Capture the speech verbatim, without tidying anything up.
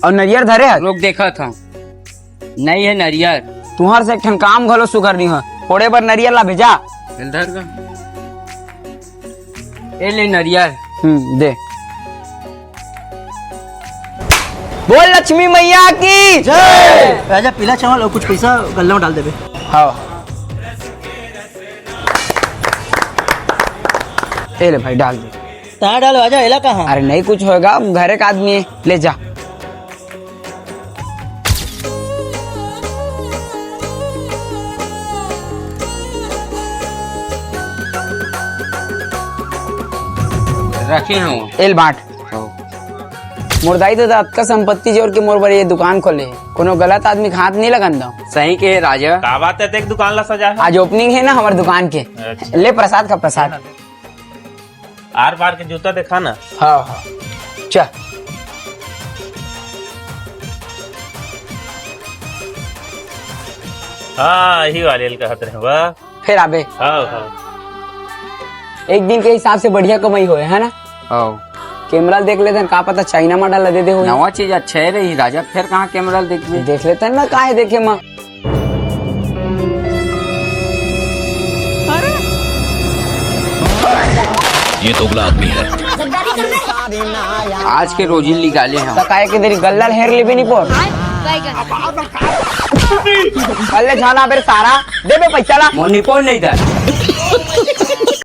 अउ नरियर धरे हस? रोक, देखत हंव। नइ हे नरियर। तुंहर से एक ठन काम घलो सुघर नइ होय। फोड़े बर नरियर ला भेजा। इधर का? ए ले नरियर। हम्म, दे। बोल लक्ष्मी मैया की। जय। राजा, पीला चावल अउ कुछ पइसा गल्ला में डाल देबे। हाँ। ए ले भाई, डाल दे। तैं डाल राजा, एला कहाँ? अरे नहीं कुछ होय गा, घरे का आदमी हे, ले जा। रखे हंव। एल बांट। हव। मोर दाई तो अतका संपत्ति जोर के मोर बर ये दुकान खोले हे। कोनो गलत आदमी के हाथ नहीं लगन दंव। सही कहे राजा। का बात हे, तें दुकान ला सजा हे? आज opening हे ना हमर दुकान के। अच्छा। ले प्रसाद खा, प्रसाद। आर पार के जूता देखा ना। हाँ, हाँ। चल। हाँ, यही वाले ल कहत रहे, वाह। फेर आबे। हाँ, हाँ। एक दिन के हिसाब से बढ़िया कमाई होय, हे ना? हाँ। कैमरा ल देख लेथन, का पता चाइना model ला दे दे होही। नवा चीज अच्छा हे रही राजा, फेर कहाँ कैमरा ल देखबे? देख लेथन ना, का हे देखे मा। ये दोगला आदमी है। आज के रोजी निकाले हम। त काय के देरी गल्ला ल हेर लेबे नी पोर। कल्ले जाना बेर सारा, देबे पैसा ला। मोर निपोर नहीं दे।